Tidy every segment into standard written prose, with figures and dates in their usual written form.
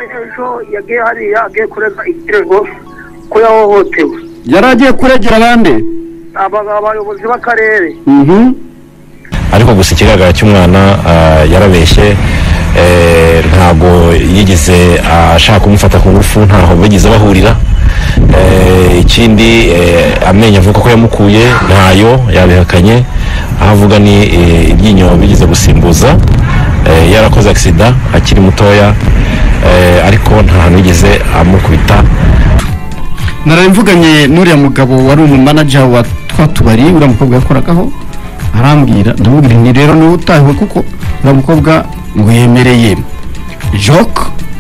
Ejo yagiye hariya agiye kurega ikirego ko yahohotewe. Yari agiye kuregera abandi? Abayobozi b'akarere. Ariko gusa ikigaragara cy'umwana yarabeshye, ntabwo yigeze ashaka kumufata ku ngufu, ntaho bigeze bahurira. Ikindi amenyo avuga ko yamukuye ntayo, yabihakanye. Aho avuga ni iryinyo bigeze gusimbuza, yarakoze agisida akiri mutoya, ariko nta hantu yigeze amukubita. Naraye mvuganye n'uriya mugabo wari umumanager wa twa tubari uriya mukobwa yakoragaho, arambwira, ndamubwira nti rero niwe utahiwe kuko uriya mukobwa ngo yemereye JOC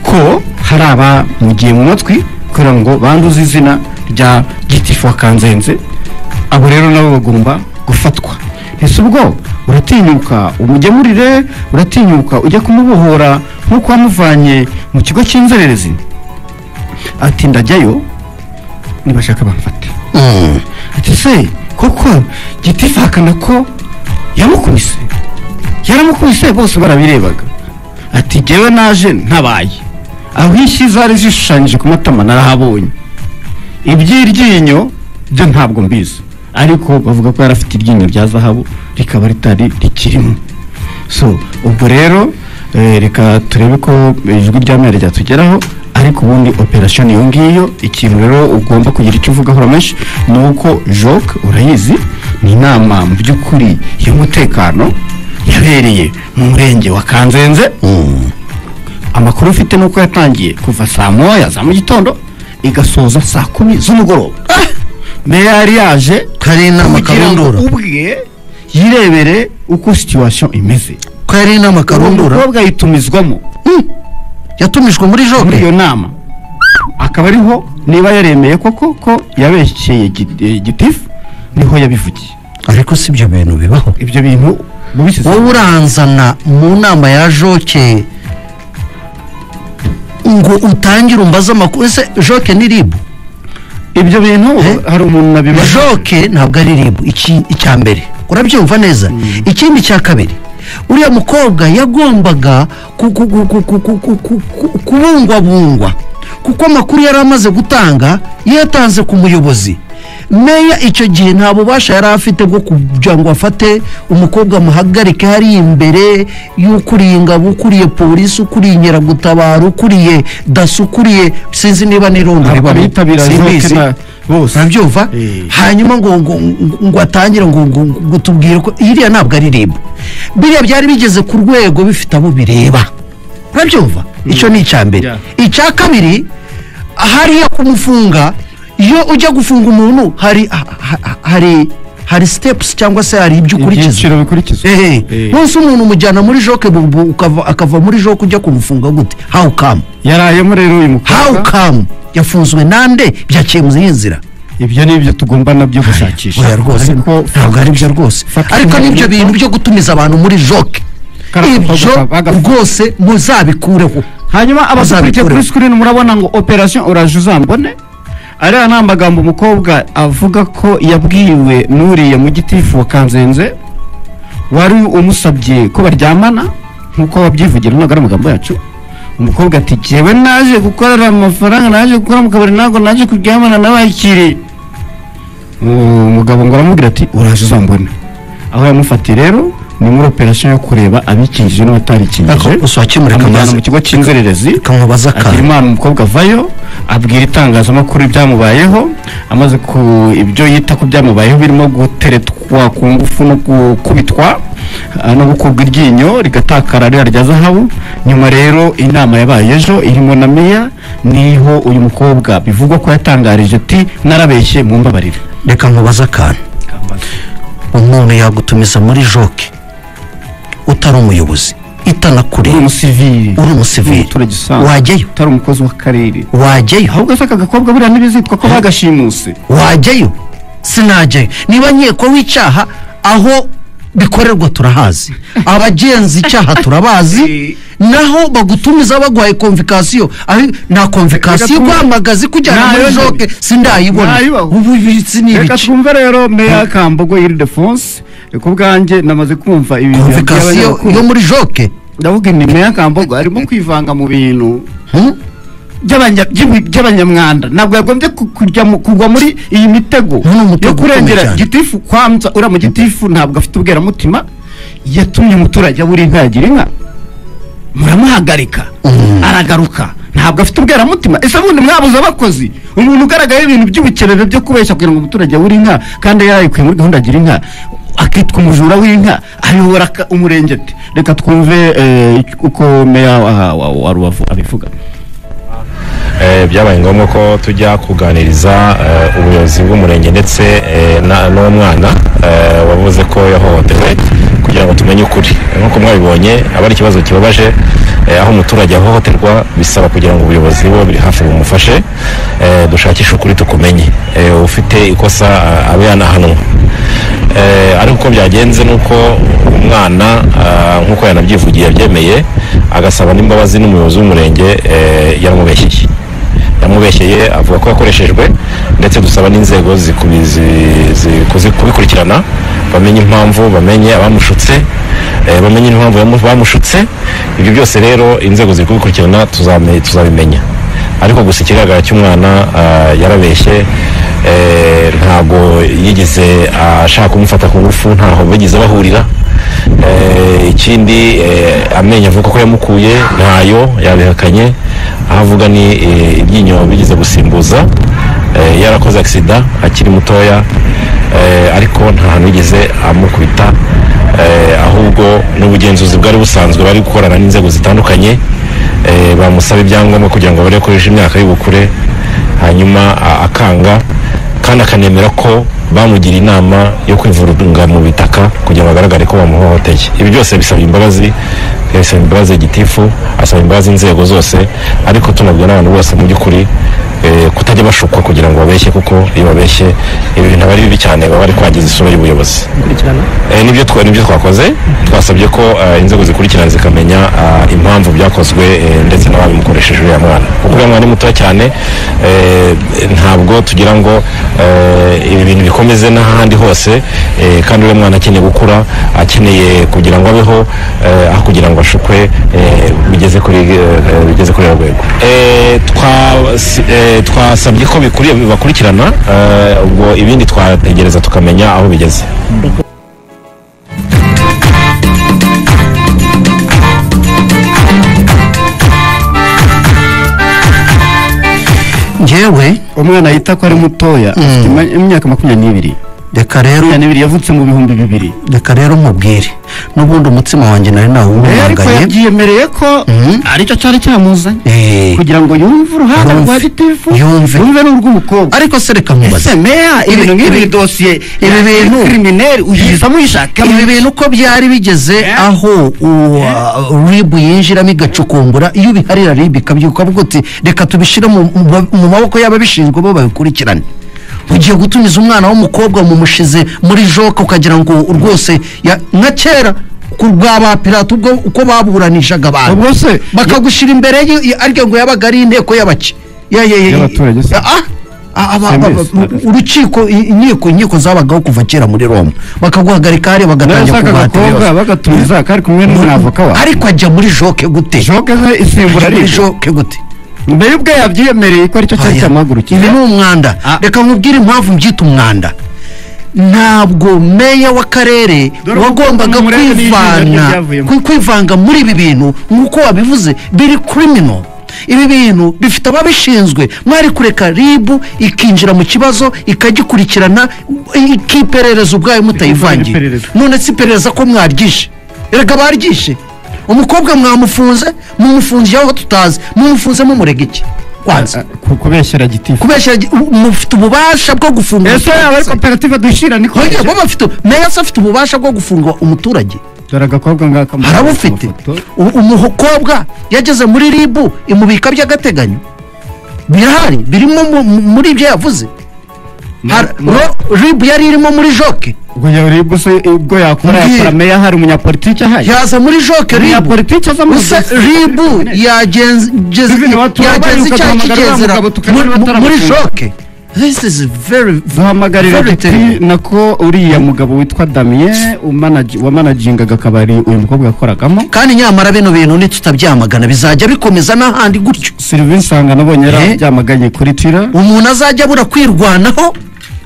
ko hari abamugiye mu matwi kugira ngo banduze izina rya gitifu wa Kanzenze, abo rero nabo bagomba gufatwa. Ese ubwo uratinyuka umugemurire, uratinyuka ujya kumubohora nk'uko wamuvanye mu kigo cy'inzererezi? Ati ndajyayo nibashaka bamfate. Ati se koko gitifu ahakana ko yamukubise? Yaramukubise bose barabirebaga. Ati jyewe naje ntabaye, aho inshyi zari zishushanyije ku matama narahabonye, iby'iryinyo byo ntabwo mbizi, ariko bavuga ko yari afite iryinyo rya zahabu rikaba ritari rikirimo. So ubwo rero reka turebe ko ijwi rya meya ryatugeraho, ariko ubundi operation iyo ngiyo. Ikintu rero ugomba kugira icyo uvugaho menshi ni uko JOC urayizi, ni inama mu by'ukuri y'umutekano yabereye mu murenge wa Kanzenze. Amakuru ufite nuko yatangiye kuva saa 1 za mu gitondo igasoza saa 10 z'umugoroba. Meya yari yaje kari inama karundura ubwe yirebere uko situation imeze. Ko yari inama karundura, umukobwa yitumizwamo, yatumijwe muri JOC muri iyo nama, akaba ariho niba yaremeye koko ko yabeshyeye gitifu niho yabivugiye. Ariko si ibyo bintu bibaho, ibyo bintu wowe uranzana mu nama ya JOC ngo utangire umbaze amakuru. Ese JOC ni RIB? Ibyo bintu hari umuntu nabibaza. JOC ntabwo ari RIB, icya mbere urabyumva neza. Ikindi cya kabiri, uriya mukobwa yagombaga kubungwabungwa kuko amakuru yari amaze gutanga yatanze ku muyobozi. Meya icyo gihe nta bubasha yari afite bwo kugira ngo afate umukobwa amuhagarike hari imbere y'ukuriye ingabo, ukuriye polisi, ukuriye inkeragutabara, ukuriye daso, ukuriye sinzi niba n'irondo simbizi bose, urabyumva. Hanyuma ngo atangire ngo tubwire ko iriya ntabwo ari RIB. Biriya byari bigeze ku rwego bifite abo bireba, urabyumva. Icyo ni icya mbere. Icya kabiri, hariya kumufunga, iyo ujya gufunga umuntu hari steps cyangwa se hari ibyo ukurikiza. Nonse umuntu umujyana muri JOC akava muri JOC ujya kumufunga gute? How come? Yarayemo rero uyu mukobwa. How come? Yafunzwe nande? Byaciye mu nzira. Ibyo ni ibyo tugomba nabyo gushakisha. Oya rwose ntabwo ari byo rwose. Ariko nibyo bintu byo gutumiza abantu muri JOC, ibyo rwose muzabikureho. Hanyuma abazabikurikiye kuri screen murabona ngo operation uraje uzambone. Ariya ni amagambo umukobwa avuga ko yabwiwe n'uriya mu gitifu wa Kanzenze wari umusabye ko baryamana, nk'uko babyivugira ntabwo ari amagambo yacu. Umukobwa ati jyewe naje gukorera amafaranga, naje gukora mu kabari, ntabwo naje kuryamana n'abakiri. Umugabo ngo aramubwira ati uraje uzambone. Aho yamufatiye rero ni muri operation yo kureba abikingije n'abatarikingije, amujyana mu kigo cy'inzererezi. Agira imana umukobwa avayo abwira itangazamakuru ibyamubayeho, amaze ku ibyo yita ko byamubayeho birimo guteretwa ku ngufu no gukubitwa no gukurwa iryinyo rigatakara ririya rya zahabu. Nyuma rero inama yabaye ejo irimo na meya, niho uyu mukobwa bivugwa ko yatangarije ati narabeshye mumbabarire. Reka nkubaze akantu, umuntu yagutumiza muri JOC utari umuyobozi, itanakureba, uri umusivili, wajyayo? Utari umukozi w'akarere wajyayo? Ahubwo se aka gakobwa buriya ntibizitwa ko bagashimuse? Wajyayo? Sinajyayo. Niba nkekwaho icyaha, aho bikorerwa turahazi, abagenzi icyaha turabazi, naho bagutumiza baguhaye convocation, nta convocation guhamagaza ikujyana muri JOC sindayibona. Ubu ibitsi ni Reka ibice. twumve rero meya Kambogo Ildefonse. Ku bwanjye namaze kumva ibi Convocation yo muri JOC. Ndavuga ni Meya Kambogo arimo kwivanga mu bintu by'abanyamwanda, ntabwo yagombye kugwa muri iyi mitego yo kurengera gitifu. Kwanza uriya mu gitifu ntabwo afite ubweramutima, yatumye umuturage abura inka yagira inka, muramuhagarika aragaruka, ntabwo afite ubweramutima. Ese bundi mwabuze abakozi? Umuntu ugaragaye ibintu by'ubukerere byo kubeshya kugira ngo umuturage abure inka kandi yarayikuye muri gahunda agira inka, akitwa umujura w'inka, ayobora umurenge ati. Reka twumve uko meya wa Rubavu abivuga. Byabaye ngombwa ko tujya kuganiriza ubuyobozi bw'umurenge ndetse n'uwo mwana wavuze ko yahohotewe, kugira ngo tumenye ukuri. Nk'uko mwabibonye, aba ari ikibazo kibabaje aho umuturage ahohoterwa, bisaba kugira ngo ubuyobozi bo biri hafi bumufashe, dushakishe ukuri tukumenye, ufite ikosa abe yanahanwa. Ariko uko byagenze nuko umwana nk'uko yanabyivugiye yabyemeye, agasaba n'imbabazi n'umuyobozi w'umurenge yaramubeshyeye avuga ko yakoreshejwe, ndetse dusaba n'inzego kubikurikirana, bamenye impamvu, bamenye abamushutse, bamenye impamvu bamushutse. Ibyo byose rero inzego ziri kubikurikirana, tuzabimenya. Ariko gusa ikigaragara cy'umwana yarabeshye, ntabwo yigeze ashaka kumufata ku ngufu, ntaho bigeze bahurira. Ikindi amenyo avuga ko yamukuye ntayo, yabihakanye. Aho avuga ni ibyinyo bigeze gusimbuza, yarakoze aksida akiri mutoya, ariko nta hantu yigeze amukubita, ahubwo n'ubugenzuzi bwari busanzwe bari gukorana n'inzego zitandukanye, bamusaba ibyangombwa kugira ngo barebe ko yuje imyaka y'ubukure, hanyuma akanga, kandi akanemera ko bamugira inama yo kwivurunga mu bitaka kugira ngo agaragare ko bamuhohoteye. Ibi byose bisaba imbabazi, bisaba imbabazi gitifu, asaba imbabazi inzego zose, ariko tunabwira n'abantu bose mu by'ukuri kutajya bashukwa kugira ngo babeshye, kuko iyo babeshye ibi bintu aba ari bibi cyane, baba bari kwangiza isura y'ubuyobozi. Nibyo twakoze, twasabye ko inzego zikurikirana zikamenya impamvu byakozwe, ndetse n'ababimukoresheje uriya mwana, kuko uriya mwana ni mutoya cyane. Ntabwo tugira ngo ibi bintu bikomeze n'ahandi hose, kandi uriya mwana akeneye gukura, akeneye kugira ngo abeho, aho kugira ngo ashukwe bigeze kuri rwego. Twasabye ko bikuriye bakurikirana, ubwo ibindi twategereza tukamenya aho bigeze. Njyewe umwana yita ko ari mutoya, afite imyaka 22. Reka rero yavutse mu 2000. Reka rero mubwire, n'ubundi umutsima wanjye nari nawumanganye, ariko yabyiyemereye ko aricyo cyari cyamuzanye kugira ngo yumve uruhande rwa gitifu, yumve n'urw'umukobwa. Ariko se reka mubaze, ese meya ibintu nk'ibi dosiye, ibi bintu criminel uyiza muyishaka, ibi bintu ko byari bigeze aho RIB yinjiramo igacukumbura, iyo ubiharira RIB ikabyuka ukavuga uti reka tubishyire mu maboko y'ababishinzwe bo babikurikirane. Ugiye gutumiza umwana w'umukobwa mumushize muri joka, ukagira ngo rwose nka kera ku bwa ba Pilato ubwo uko baburanishaga abantu bakagushira imbere, ariko ngo yabaga ari inteko y'abaki urukiko, inkiko zabagaho kuva kera muri Roma, bakaguhagarika hariya bagatangira kuguhatira, bagatumiza kari kumwe n'umwavoka wa, ariko ajya muri joke gute? Joke ze isimbura ari joke gute? Mbere ubwo yabyiyemereye ko aricyo cyari cyamuhagurukiye. Ibi ni umwanda. Reka nkubwire impamvu mbyita umwanda. Ntabwo meya w'akarere wagombaga kwivanga muri ibi bintu nk'uko wabivuze, biri criminal. Ibi bintu bifite ababishinzwe. Mwari kureka RIB ikinjira mu kibazo, ikagikurikirana, ikiperereza ubwayo mutayivangiye. None si iperereza ko mwaryishe? Erega baryishe umukobwa, mwamufunze, mumufunze aho tutazi, mumufunze mumurega iki? Kwanza kubeshyera gitifu, kubeshyera, mufite ububasha bwo gufunga. Ese abari koperative dushira niko bo bafite, meya se afite ububasha bwo gufunga umuturage? Dore agakobwa ngaka harabufite. Umukobwa yageze muri RIB imubika by'agateganyo, birahari, birimo muri ibyo yavuze. RIB yari irimo muri joke. RIB se ubwo yakora meya hari umunyapolitike ahari, yaza muri joke RIB, umunyapolitike aza muri RIB yagenze icyaha kigenzera muri joke. This is very Duhamagarira very giti terrible. nako uriya mugabo witwa Damien wamanagingaga akabari uyu mukobwa yakoragamo. Kandi nyamara bino bintu nitutabyamagana bizajya bikomeza n'ahandi gutyo. Sylvain Nsanga nabonye yarabyamaganye kuri Twitter. Umuntu azajya abura kwirwanaho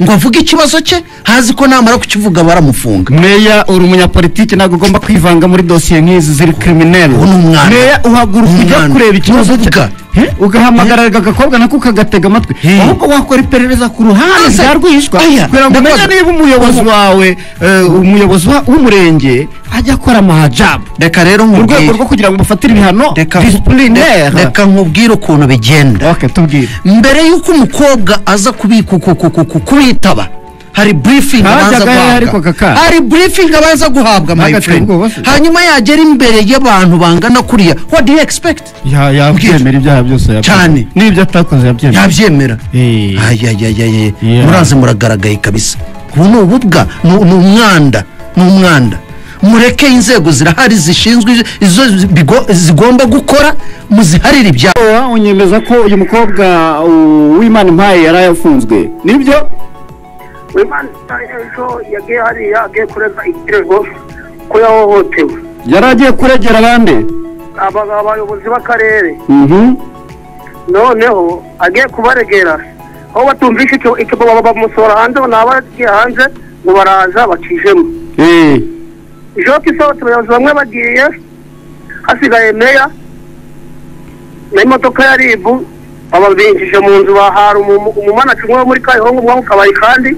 ngo avuge ikibazo cye, hazi ko namara kukivuga baramufunga. Meya, uri umunyapolitiki, ntabwo ugomba kwivanga muri dosiye nk'izi ziri criminel. Uwo ni umwana. Meya, uhaguruka ujya Umwana. kureba ikibazo cye. Uvuga. Ugahamagara agakobwa nako ukagatega amatwi, ahubwo wakora iperereza ku ruhande Ese- rya rwihishwa Aya, kugira ngo umenye ndakubaza. niba umuyobozi wawe, umuyobozi w'umurenge ajya akora amahajabu Reka rero mu rwego nkubwire, rwo kugira ngo bafatire ibihano disciplinaire. reka nkubwire ukuntu bigenda. Okay, tubwire. Mbere y'uko umukobwa aza kubitaba, hari briefing abanza Hajyaga he ariko guhabwa. kaka? Hari briefing abanza guhabwa, my Ntagateye friend. ubwoba se? Hanyuma yagera imbere y'abantu bangana kuriya, what do you expect? Yabyemera ibyaha byose yakoze. Cyane. N'ibyo atakoze yabyemera. Yabyemera. Ayayayaya, muraze muragaragaye kabisa. Ubu ni ububwa, ni umwanda, ni umwanda. Mureke, inzego zirahari zishinzwe izo zigomba gukora, muziharire ibyabo. Owa, unyemeza ko uyu mukobwa w'Imana impaye yari yafunzwe, nibyo? Wimana ejo yagiye hariya agiye kurega ikirego ko yahohotewe. Yari agiye kuregera abandi? Abayobozi b'akarere. Noneho agiye kubaregera, aho batumvishe icyo bamusohora hanze, ngo naba agiye hanze ngo baraza bakijemo. Ijoro isohotse, abayobozi bamwe bagiye, hasigaye meya n'imodoka ya RIB, babinjije mu nzu, bahara umumanaci umwe wo muri Kayihongo, umwe mu kabari, kandi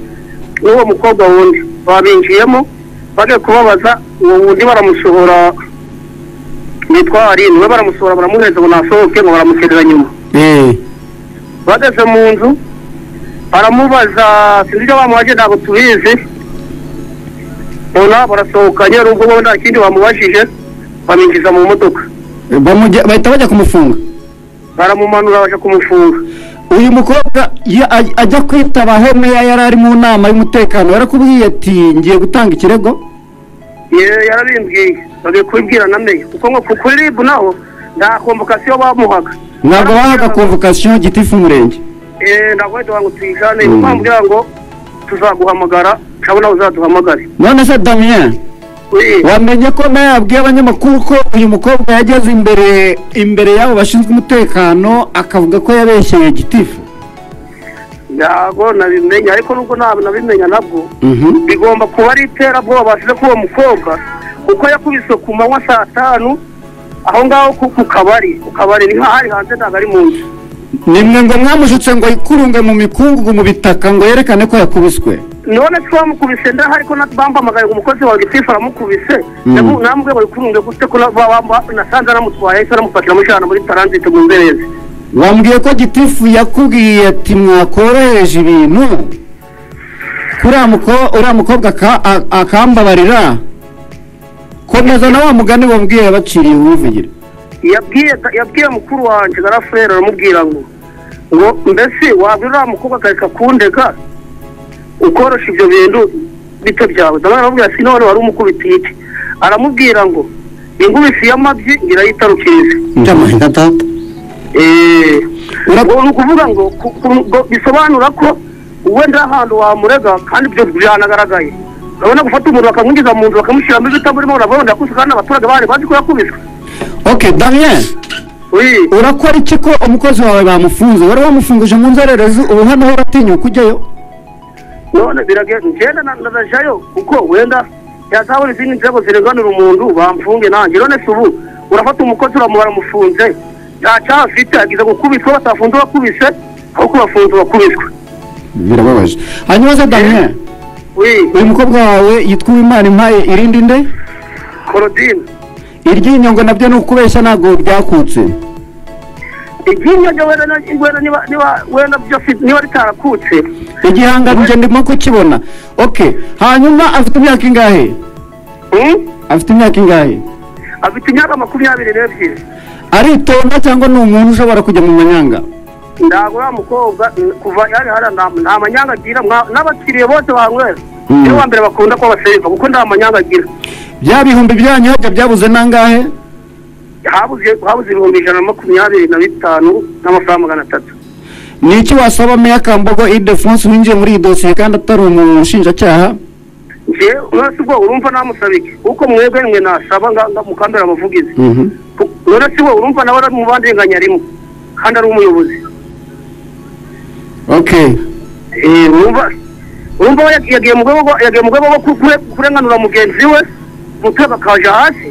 n'uwo mukobwa wundi babinjiyemo. Bagiye kubabaza uwo wundi baramusohora, witwa Aline, we baramusohora baramuheza ngo nasohoke, ngo baramuserera nyuma. Bageze mu nzu baramubaza, sinzi ibyo bamubaje, ntabwo tubizi. Bona barasohokanye, nubwo bo nta kindi bamubajije, bamwinjiza mu modoka. Bahita bajya kumufunga. Baramumanura baja kumufunga. Uyu mukobwa ajya kwitaba aho meya yari ari mu nama y'umutekano, yarakubwiye ati ngiye gutanga ikirego? Yarabimbwiye, bagiye kubibwira na meya, kuko ngo kuri RIB naho nta convocation bamuhaga. Ntabwo bahaga convocation gitifu umurenge? Ntabwo bahita ngo tuyijane, kuko bamubwira ngo tuzaguhamagara, cyangwa uzaduhamagare. None se Damien, wamenye ko meya yabwiye abanyamakuru ko uyu mukobwa yageze imbere y'abo bashinzwe umutekano akavuga ko yabeshyeye gitifu? Ntabwo nabimenye, ariko nubwo ntabwo nabimenya nabwo bigomba kuba ari iterabwoba basize kuri uwo mukobwa, kuko yakubiswe ku manywa saa 5 aho ngaho ku kabari. Ku kabari ni nk'ahari hanze, ntabwo ari mu nzu. Nimwe ngo mwamushutse ngo yikurunge mu mikungugu mu bitaka ngo yerekane ko yakubiswe. None twamukubise ndahari ko bampamagaye ngo umukozi wa gitifu aramukubise. Namubwiye ngo yikurunge gute ko nasanze anamutwaye, yahise anamupakira amujyana muri taranzite mu Mberezi. Wambwiye ko gitifu yakubwiye ati mwakoroheje ibintu uriya mukobwa akambabarira. Komeza na wa mugani wambwiye yabaciriye uwivugira. Yabwiye mukuru wanjye Garaferi, aramubwira ngo mbese wabwira uriya mukobwa akareka kundega ukorosha ibyo bintu bito byawe. Aramubwira ati none wari umukubitiye iki? Aramubwira ngo ingubisi y'amabyi irayitarukiriza. Ndamahinda data. Ni ukuvuga ngo bisobanura ko wenda ahantu wamurega, kandi ibyo byanagaragaye. Urabona gufata umuntu bakamwinjiza mu nzu bakamushyiramo ibitamurimo, urabona yakubiswe, kandi abaturage bari bazi ko yakubiswe. Okay, Damien. Urakora iki ko umukozi wawe bamufunze? Wari wamufunguje mu nzererezi, ubu hano uratinyuka ujyayo? None biragenda, ngenda ndajayo kuko wenda yazabona izindi nzego zirenganura umuntu bamfunge nanjye. None se ubu urafata umukozi baramufunze, nta cyaha afite, agize gukubitwa, batafunze bakubise, aho kubafunze bakubiswe. Birababaje. Hanyuma se Damien, uyu mukobwa wawe yitwa Uwimana impaye irindi nde? Claudine. Iryinyo ngo nabyo ni ukubeshya, ntabwo byakutse. Iryinyo wenda niba ritarakutse. Igihangano njye ndimo kukibona. Okay, hanyuma afite imyaka ingahe? Afite imyaka ingahe? Afite imyaka 22. Aritonda cyangwa ni umuntu ushobora kujya mu manyanga? Ntabwo uriya mukobwa kuva yari hariya nta manyanga agira, n'abakiriya bose banywera niwe wa mbere bakunda ko baseriva, kuko nta manyanga agira. Bya bihumbi byanyu byabuze nangahe? Habuze 125,300 n'amafaranga 300. Ni iki wasaba Meya Kambogo Ildefonse winjiye muri iyi dosiye kandi atari umushinjacyaha? Nje uretse ubwo urumva namusaba iki, kuko mwebwe mwe nasaba mukambera abavugizi. Uretse we urumva nawe ari mu bandenganya arimo kandi ari umuyobozi. Okay. Urumva we yagiye mu rwego rwo kurenganura mugenzi we, umutwe bakaja hasi.